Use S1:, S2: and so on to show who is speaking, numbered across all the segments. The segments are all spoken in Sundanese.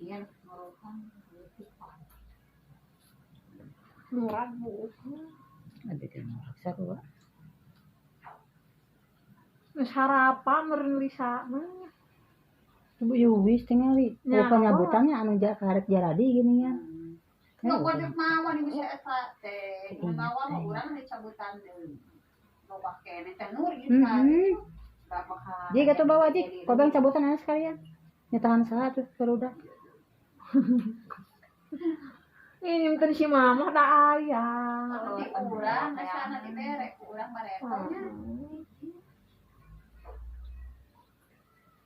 S1: Iya, ngorokan leutik.
S2: Murah bu.
S3: Ada teh murah sarua.
S2: Geus harapa meureun Lisa mah.
S3: Bu Yuwis tingali.
S2: Nya,
S3: Oh, penyabutannya anu karek jaradi gini ya.
S1: Nu kocok mawa di bisa eta teh. Nu mawa mah urang dicabutan deui. Loba keneh teh nur ieu tah.
S3: Ji gatuh bawa Ji, kobeng cabutan aja sekalian. Nyetahan saha tuh barudak.
S2: Ih, nyimpen si mama da aya.
S1: Di urang asana dibere ku urang baretanya.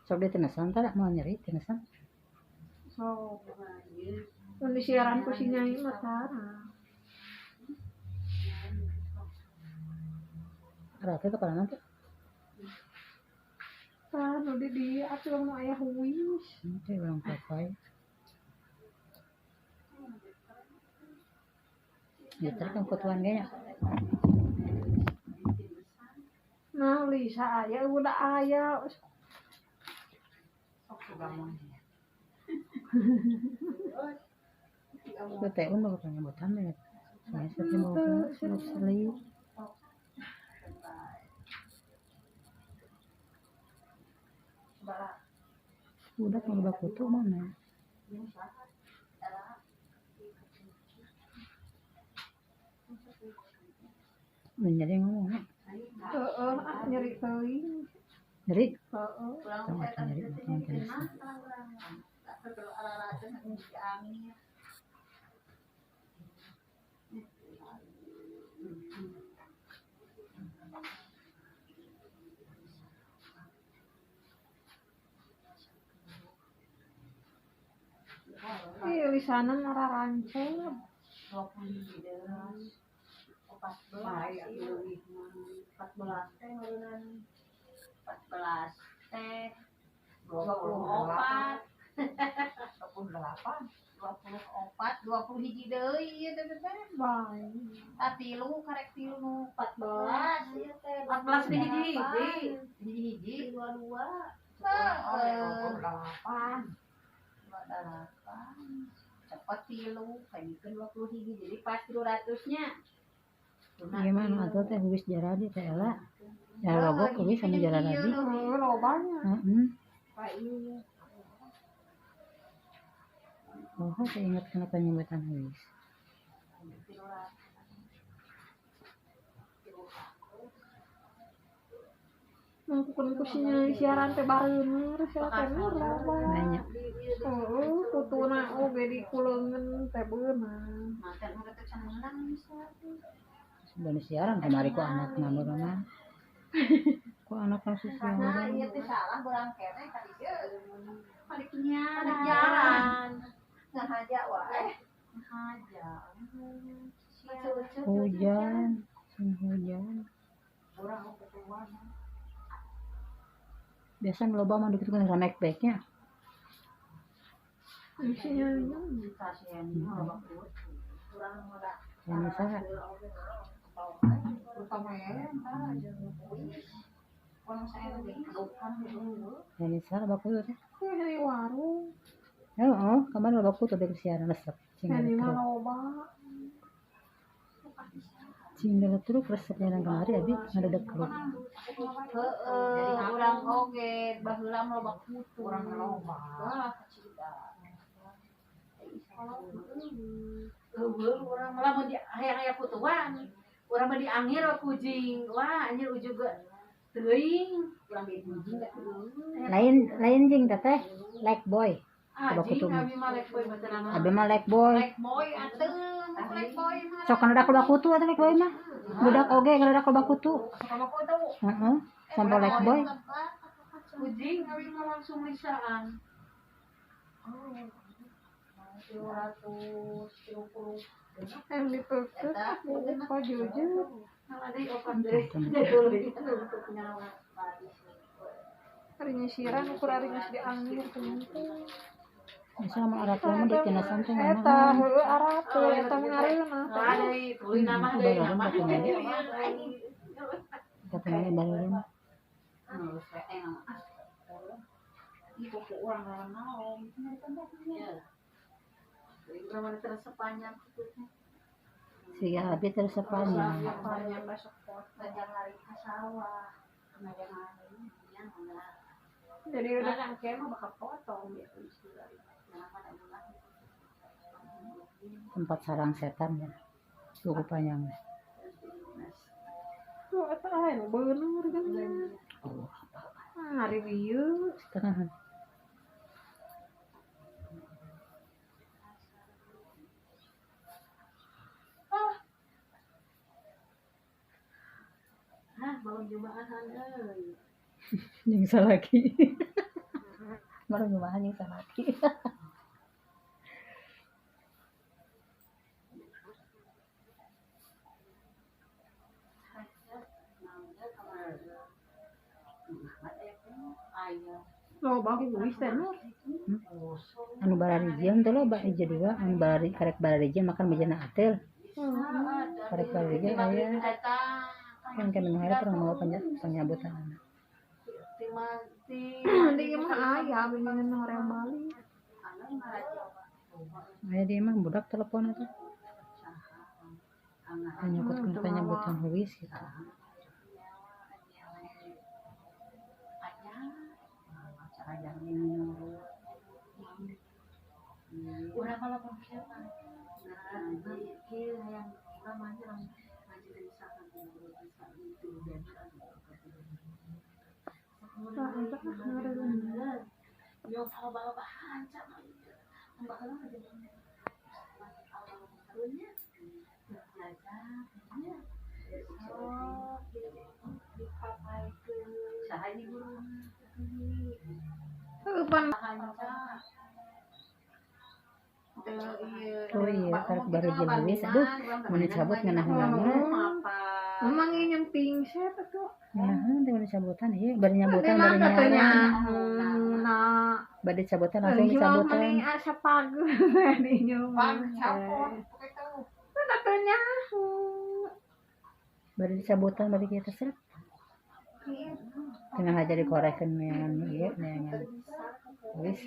S3: Sok dia tenasan tah mau nyeri tenasan.
S2: So, mun disiaran ku si Nyai mah tara.
S3: Rate tuh kalau nanti.
S2: Tah nu di dieu atuh nu aya huis.
S3: Nanti ulang papai. Ya terus kan kutuan kayaknya.
S2: Nah, Lisa aya udah aya.
S3: Itu teh un mau penyebutan ya. Saya sih mau seli. Udah kalau baku tuh mana? Nyeri ngomong.
S2: Heeh, ah nyeri teuing.
S3: Nyeri?
S2: Heeh.
S3: Tong atuh nyeri mah tong tenasan.
S2: Ih, lisana nararancep.
S1: 20 14 teh meureunnan 14 teh 24 28 24 20 hiji deui ieu teh teh.
S2: Bae.
S1: Tah tilu karek tilu nu 14 ieu teh.
S4: 14 teh hiji hiji.
S1: Hiji-hiji
S4: 22.
S1: Heeh.
S4: 28.
S1: 28. Cepet tilu kayaknya 20 hiji jadi pas 300 nya.
S3: Gimana atuh teh huis jaradi teh ela. Ya logok huis anu jaradi.
S2: Heeh, lobanya.
S3: Heeh.
S2: Bae.
S3: Oh, saya ingat kenapa penyebutan huis.
S2: Mangkukeun ku si Nyai siaran teh bareuneur, sia teh nur loba.
S3: Banyak.
S2: Heeh, kutuna oge di kuleungeun teh beunang.
S1: Mantan udah teh can meunang bisa.
S3: Sebelum siaran kemari ku anak mama mah. Ku anak langsung
S1: Nah,
S3: siaran.
S1: ieu teh salah urang keneh ka dieu. Balik nyaran.
S4: Nyaran.
S1: Ngahaja wae. Ngahaja.
S3: Hujan, hujan. Biasa loba mah dikit kan ramek baiknya.
S2: Si Nyai.
S4: Kasihan loba
S1: Urang mah da.
S3: Yang saha? Yang saha loba kutu teh.
S2: Hei warung.
S3: Heeh, kamari loba kutu teh siaran resep.
S2: Hei mah loba.
S3: Cing truk resep nyaran kamari abi ngadedek truk.
S1: Heeh, urang oge baheula mah loba kutu.
S4: Urang loba.
S1: Wah, kacida.
S4: Eueuh urang malah mun di hayang-hayang kutuan. Urang mah diangir we kujing. Wah, anjir ujug teuing.
S1: Urang ge kujing da teuing.
S3: Lain lain jing teteh, like boy.
S4: Ah,
S3: Coba
S4: jing
S3: kutu mah.
S4: abi mah like boy mah cenah mah.
S3: Abi mah like boy.
S1: Black boy atuh, black boy mah.
S3: Sok kana loba kutu atuh like boy mah. Budak oge kana loba kutu.
S4: Sama kutu.
S3: Heeh. Sampai like boy.
S4: Kujing abi mah langsung lisaan.
S1: 330.
S2: Yang ditutup kok jujur.
S4: Nah, deui opat deui.
S2: Ari nyisiran ukur ari geus diangir teh.
S3: Misalnya mah arah mah di tinasan teh
S2: Eta heueuh arate eta mah ngareunah.
S4: Nah, deui tuluy nama deui nama.
S3: Katanya barureun.
S1: Ih, kuku urang naon.
S4: Urang mah terus sepanjang kitu teh.
S3: Si Abi terus sepanjang.
S2: Sepanjang besok foto.
S1: Ngajak lari ke sawah. Ngajak lari.
S2: Jadi udah kayak mah bakal potong gitu.
S3: Tempat sarang setan ya. Cukup panjang.
S2: Tuh eta aya bener kan.
S3: Oh, apa?
S2: Hari ieu
S3: Setengah.
S4: Hah, bangun jumaahan euy.
S3: Jeung salaki. Baru jumaahan jeung salaki.
S2: Loba huis teh Nur.
S3: Anu bararijian teh loba hiji dua, anu barari karek bararijian makan bejana atel. Karek bararijian aya. Kan kami mengharap orang mau penyabutan anak.
S2: Di imah aya beungeun hoream balik.
S3: Aya di imah budak telepon atuh. Nyokotkeun penyabutan huis gitu.
S4: Urang malah siapa? Nah, kieu hayang urang mah urang ngaji teh bisa kan bisa itu dan yo bawa-bawa sama baheula mah jadi karunya belajarnya oh dipapaikeun
S1: Saha ini guru?
S2: Heuh
S3: Oh iya, karek baru jenis. Aduh, mun dicabut ngeunah-ngeunah.
S2: Memang ini pingset atuh.
S3: Ngeunah teh mun dicabutan ieu bari nyabutan bari
S2: katanya.
S3: Nah, bari dicabutan langsung dicabutan.
S2: Mending asa pageun dinya.
S1: Pang capot
S2: Katanya.
S3: Bari dicabutan bari kieu teh seret. Tengah aja dikorekeun neangan ieu neangan. Wis.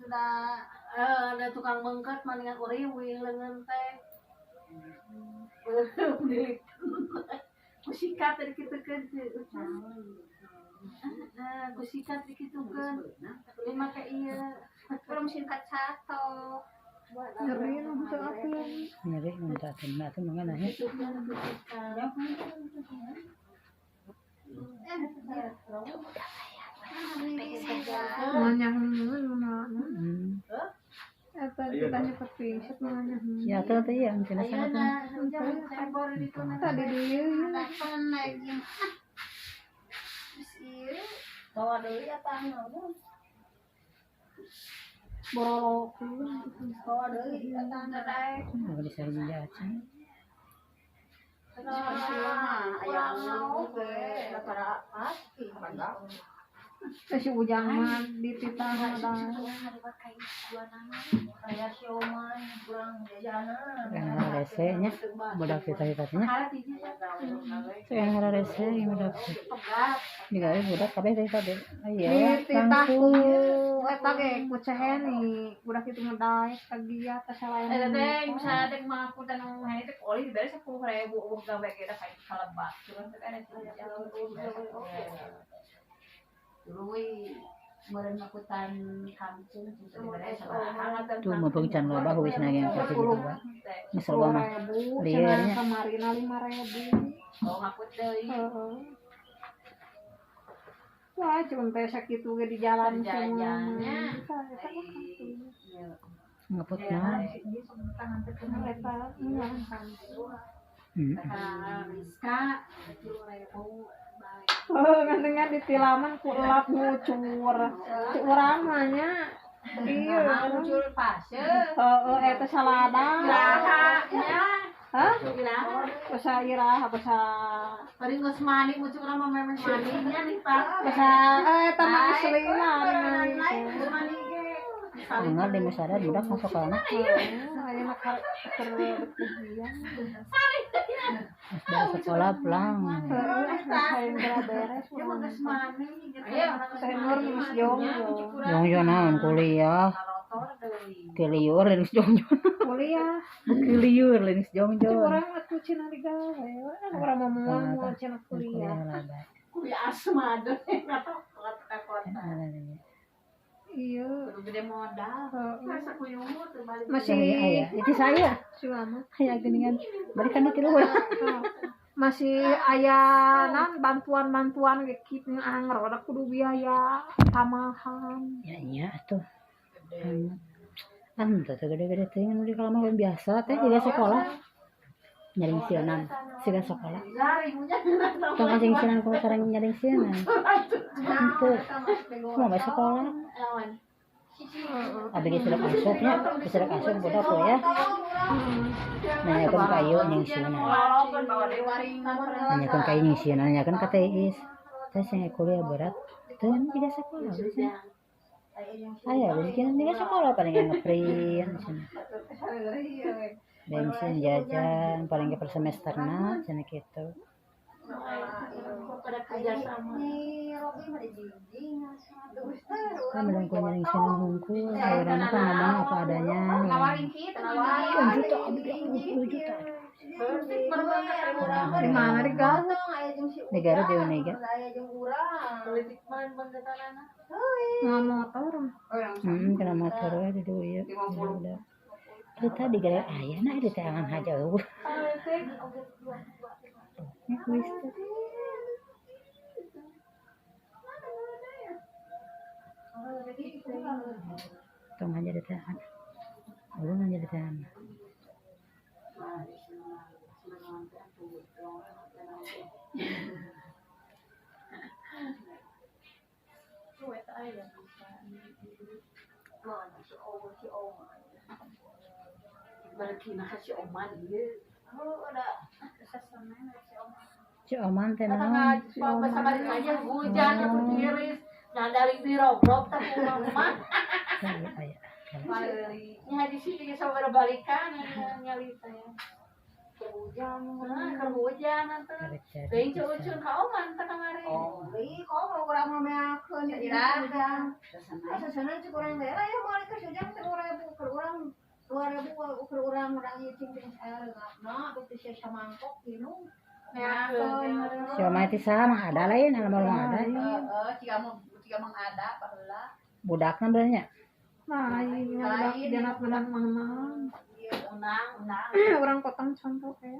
S4: Sudah ada tukang bengket maningan uriwing leungeun teh. Kusikat tadi kitukeun teh. Kusikat dikitukeun. Lima ka ieu.
S1: Urang singkat satu.
S2: Nyeri nu teu api.
S3: Nyeri nu teu api. Nah, atuh mangga nanya.
S2: Nanya mana? Eta ditanya ke pingset nanya.
S3: Ya atuh teh ya cenah sangat.
S2: Tadi dieu.
S1: Bawa deui apa anu?
S2: Borolok.
S1: Bawa deui eta daek.
S3: Nah, bisa hiji acan.
S1: Aya oge para pasti.
S2: Si Ujang mah dititah mah.
S1: Kayak siomay kurang jajanan.
S3: Karena rese nya budak cita-citanya. Saya ngararese ieu budak. Digawe budak kabeh teh tadi. Iya.
S2: Dititah ku eta ge ku Ceheni, budak itu mah daek ka dia teh salayan.
S4: Eta teh misalnya teh mah aku teh nu hene teh oli dibere 10.000 eueuh gawe ge da kalebak. Cuman teh ada
S1: dulu we meureun makutan kampung
S3: tuh mau can loba huisna ge kasih gitu ba. Geus loba mah. Lieur nya.
S2: Kamarina 5.000.
S4: Oh ngakut deui.
S2: Heeh. Wah, cuman teh sakitu ge di jalan
S4: jalan-jalannya.
S3: Ngaput naon.
S2: Eta
S4: Rizka 10.000.
S2: Oh, ngantengan di tilaman ku elap ngucur. Urang mah nya. Iya,
S1: muncul fase.
S2: Heeh, eta salada.
S4: Iraha nya.
S2: Hah?
S4: Iraha.
S2: Basa iraha basa.
S4: Bari geus mandi muncul urang mah memeh mandinya nih Pak.
S2: Basa eta mah aslina.
S4: Geus mandi ge.
S3: Dengar di musyawarah budak masuk ke anak.
S2: Ayeuna keur berpujian.
S4: Sali.
S3: Geus sekolah pulang.
S2: Hayang beres.
S4: Ya mah geus maneh.
S1: Ayo,
S2: Teh Nur geus jongjo.
S3: Jongjo naon kuliah. Keliur lain geus jongjo.
S2: Kuliah.
S3: Keliur lain geus jongjo.
S2: Urang atuh cenah digawe. Urang mah moal cenah kuliah.
S4: Kuliah asma deh. Kota kota.
S2: Iya.
S4: Kudu gede modal. Masa kuyumu teu balik.
S2: Masih
S3: Aya, itu saya.
S2: Si lama.
S3: Aya geuningan. Balikan di tilu.
S2: Masih aya nan bantuan-bantuan ge kitu anger da kudu biaya tambahan.
S3: Ya nya atuh. Kan teh gede-gede teh nu di kalama biasa teh juga sekolah. Nyaring sieunan, siga sekolah. Tong kasing sieunan ku sareng nyaring sieunan. Henteu. Mau bae sekolah. Abi geus rek asup nya, geus rek asup budak kuliah. Nanyakeun ka ieu nying sieunan. Nanyakeun ka ieu nying sieunan, nanyakeun ka Teh Iis. Teh sing kuliah berat, teu tidak sekolah. Aya rezeki tidak sekolah paling ngeprint cenah. Bensin jajan paling ke per semesterna cenah kitu.
S4: Pada kerja sama.
S3: Kan belum ku nyaring sieunan hungkul, urang mah kan ngomongna apa adanya. 10 juta abdi 10 juta.
S2: Di mana di Garut?
S3: Di Garut di Uniga.
S2: Nggak motor.
S3: Kena motor we di dieu ieu. Udah. Itu tadi gara aya nah di tangan haja eueuh. Ya kuis teh. Tong aja di tangan. Ulun aja di tangan. Si Oman teh naon?
S4: Hujan tiris. Nah dari dirobrok teh mah.
S3: Aya.
S4: Nya di sini geus balikan nyali teh. Hujan, keur hujan atuh. Teuing cucun ka Oman teh kamari.
S1: Oh, deui kok mau urang mah meakeun iraga. Asa sanan cik urang teh ya moal ka sejam 1000 keur urang 2000 keur urang urang ieu cing teh na teh sia samangkok minum. Meakeun.
S3: Si Oman teh saha mah ada lain almarhum ada.
S1: Heeh, ciga mah ada baheula.
S3: Budakna berarti nya.
S2: Lain, budak janat menang mana.
S4: Unang.
S2: Orang potong contoh ya.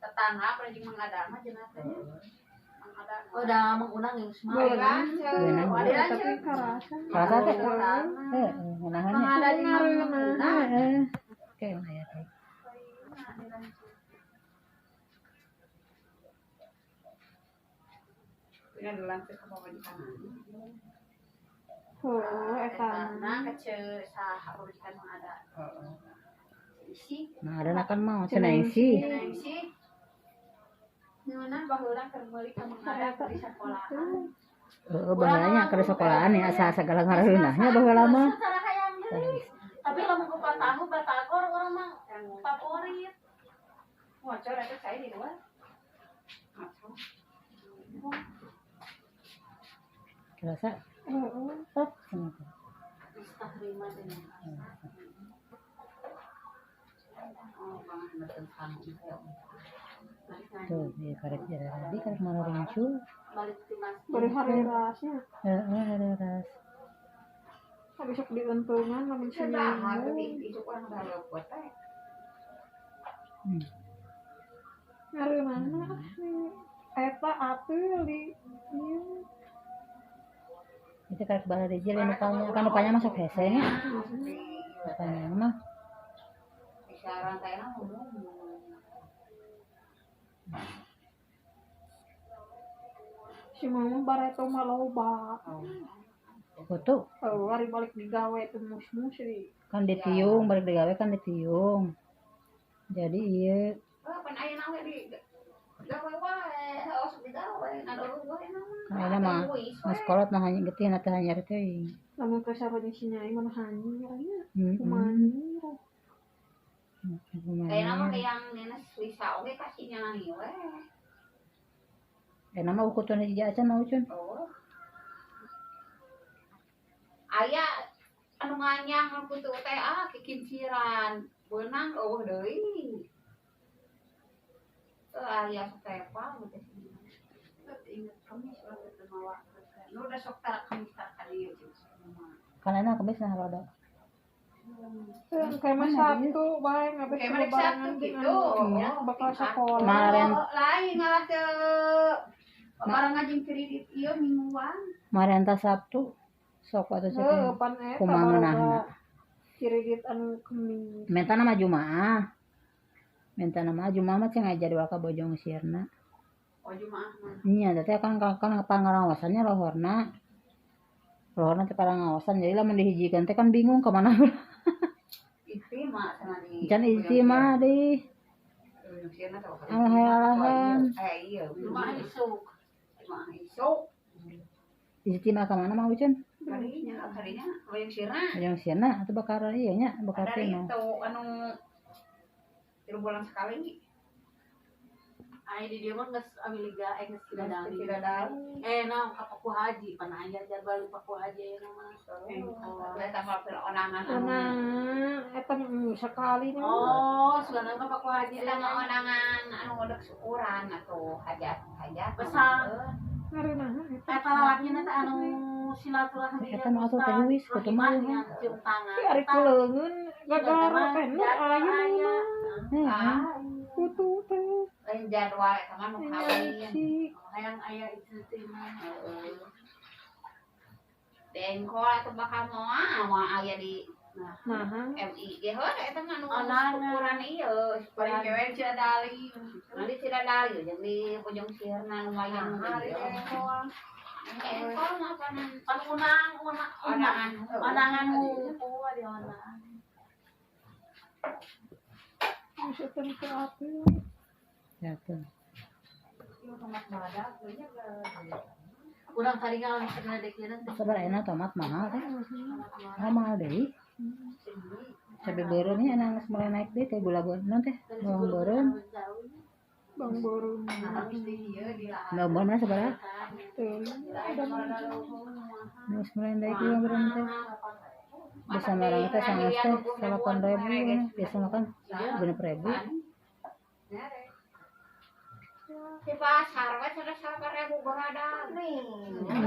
S1: Tetangga pernah jeung mangada mah cenah teh. Mangada.
S4: Oh, da mengunang yang semua.
S2: Tapi karasa.
S3: Karasa teh. Heeh, ngeunahna.
S1: Mangada jeung
S2: Ngareunah.
S3: Heeh. Oke, aya teh.
S1: Ini adalah ke pamajikan.
S2: Heuh, eta.
S1: Nah, kece saha pamajikan mangada. Heeh.
S3: Nah, ada kan mau cenah isi.
S1: Isi. Ngeunah baheula keur meuli ka mangada di sekolahan.
S3: Heeh, baheulanya keur sekolahan ya asa sagala ngareunah nya baheula mah.
S4: Tapi lamun ku tahu batagor urang mah favorit.
S1: Ngocor eta saya di luar.
S3: Kerasa?
S2: Heeh.
S3: Top cenah. Tuh, dia karek jalan tadi karek mana rincu.
S2: Bari hari rasnya.
S3: Heeh, hari ras.
S2: Besok diuntungan lamun seminggu. Ngareunahna eta atuh di ieu.
S3: Itu karek bala deui lain upanya, kan upanya masuk hese nya. Upanya mah.
S2: Si mama bareto mah loba.
S3: Foto.
S2: Oh, hari balik digawe teh mus-mus di.
S3: Kan ditiung, balik digawe kan ditiung. Jadi ieu.
S1: Oh, pan ayeuna we di gawe wae, osok digawe, ngadoru wae
S3: na. Ayeuna mah mas kolot mah hanya getih na teh hanyar teuing.
S2: Lamun ka sarua jeung si Nyai mah hanyar nya.
S3: Heeh.
S2: Kumaha.
S1: Kayaknya mah yang nenes Lisa oge kasihnya nani we.
S3: Nama ukuran hiji acan mau cun.
S1: Oh. Aya anu nganyang kutu teh ah kikinciran. Beunang eueuh deui. Teu aya satepa teh. Ingat kemis urang teh mawa. Nu udah sok tarak kemis tak ka dieu jeung
S3: Kan enak kemis nah rada.
S2: Kayak mah Sabtu bae ngabes
S1: lebaran gitu.
S2: Bakal sekolah.
S3: Maren
S1: lain ngalah teu barengan jeung kredit ieu mingguan.
S3: Marenta Sabtu sok atuh
S2: Heuh pan eta
S3: kumaha ngeunahna.
S2: Kredit anu kemis.
S3: Minta nama Jumaah. Minta nama Jumaah mah cenah jadwal ka Bojong Sirna.
S4: Oh Jumaah mah.
S3: Nya teh kan kan pangarangosannya lohorna. Lohorna teh parangaosan jadi lamun dihijikeun teh kan bingung ka mana.
S1: Ijtima cenah di.
S3: Can ijtima deui. Alahan.
S1: Iya.
S4: Jumaah isuk.
S1: Jumaah isuk.
S3: Ijtima ka mana mah Ucun?
S1: Kadinya, kadinya Bojong Sirna.
S3: Bojong Sirna atuh bakar ieu nya, bakar
S1: teh.
S3: Itu
S1: anu 3 bulan sekali.
S4: Ai di dieu mah geus amiliga geus Sidadali.
S1: Sidadali.
S4: Nah ka Paku Haji pan aya jadwal Paku Haji ayeuna mah.
S1: Eta mah onangan.
S2: Onangan eta sekali nih.
S4: Oh, sugana mah Paku Haji
S1: eta mah onangan anu dek syukuran atuh hajat-hajat.
S4: Besar.
S2: Ngareunah
S4: eta. Eta lalakina teh anu silaturahmi.
S3: Eta mah atuh teh wis kutu mah
S4: cium tangan.
S2: Ari kuleungeun gagara teh nu aya mah. Kutu teh.
S1: Lain jadwal eta mah nu kawin.
S4: Hayang aya itu teh mah.
S1: Heeh. Dengkol atuh bakal moal moal aya di
S2: nah
S1: MI ge heuh eta mah nu syukuran ieu, syukuran
S4: cewek Sidadali.
S1: Nanti Sidadali jeung di Bojong Sirna lumayan
S2: Dengkol.
S1: Dengkol mah panan
S4: pan unang unangan unangan hungkul di onang.
S2: Bisa teu api.
S3: Ya tuh.
S4: Urang tadi ngalang pernah dekiran.
S3: Sabar enak tomat mahal teh. Ah mahal deui. Cabe beureum nya enak geus mulai naik deui teh gula beureum teh. Bawang beureum.
S2: Bawang beureum.
S3: Bawang beureum mana sabaraha? Geus mulai naik bawang beureum teh. Biasa marang teh sanggeus teh 8.000 biasa makan 6.000.
S1: Di pasar we cenah 8.000 berada.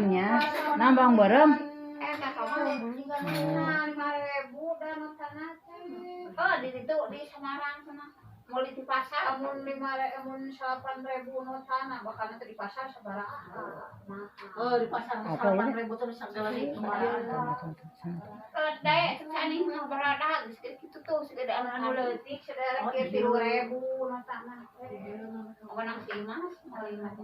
S3: Nya, nambang beureum.
S1: Eta mah 5.000 da nu tanah teh. Oh, di ditu di Semarang cenah. Meuli di pasar
S5: amun 5.000 amun 8.000 nu tanah bakal teh di pasar sabaraha.
S4: Oh, di pasar 8.000 terus segala itu.
S1: Gede saning mah berada geus kitu tuh segede anu
S5: leutik saudara kieu 3.000 nu tanah teh.
S1: Menang si Mas, meuli mah.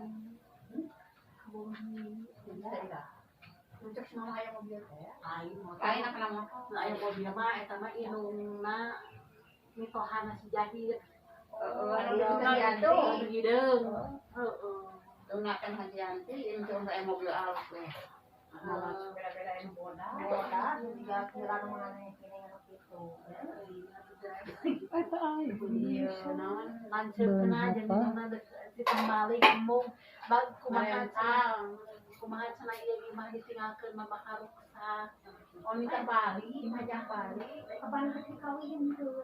S5: Untuk semua aya mobil teh.
S4: Lain motor.
S1: Lain apa motor?
S4: Aya mobil mah eta mah indungna mitohana si Jahir.
S1: Heeh, anu Hajianti.
S4: Hideung. Heeh.
S1: Dungna kan Hajianti indung aya mobil alus we.
S5: Beda-beda anu boda. Boda juga kira nu maneh kene anu kitu.
S2: Eta aya.
S4: Ieu naon lanceukna jeung indungna ditembali embung bag kumaha kumaha cenah ieu imah ditinggalkeun mah bakal ruksak.
S5: Oh minta bali, imah jang bali. Kapan rek dikawin tuh?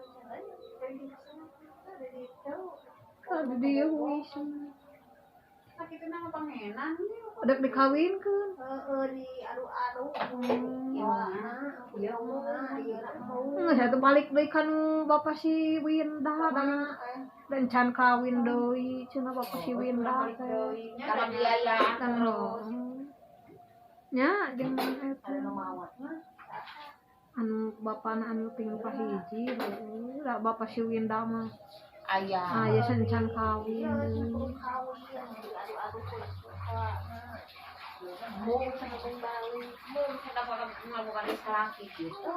S2: Aduh dia wis.
S5: Sakitu nama pangenan.
S2: Dek dikawinkeun.
S5: Heeh di adu-adu. Ieu mah ieu
S2: Geus atuh balik deui ka nu bapa si Winda dan can kawin deui cenah bapa si Winda teh.
S1: Karena biaya terus.
S2: Nya jeung eta anu bapana anu tingkah hiji heueuh da bapa si Winda mah
S1: aya.
S2: Aya can kawin.
S1: Mung cenah balik, mung cenah ngabukan salaki gitu.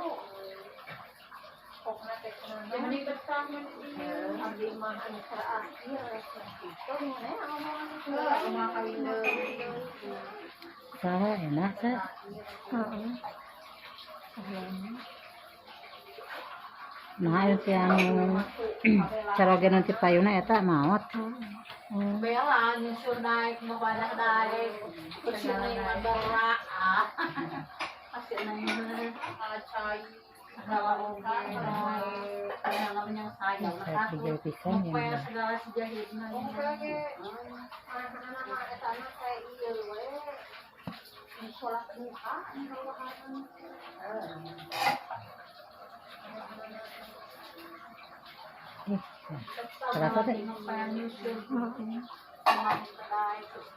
S5: Pokna teh cenah meni betah meni abdi mah anu terakhir kitu mun omongan kumaha kawin deui.
S3: Saha enak sa.
S2: Heeh.
S3: Nah, itu yang caroge nanti payuna eta maot. Oh.
S4: Bela nyusur naik mau pada naik kursi naik mah berak ah pasti naik mah
S5: Cai.
S4: segala oge segala menyang sayang
S3: Saya kerja pisan ya.
S4: ngepel segala sejahitna
S1: Oke, ge. Anak-anak mah eta mah kayak ieu we. Sholat duha.
S3: Ih, Terasa teh.
S4: Ngepel nyusur
S2: Heeh.
S4: naik terus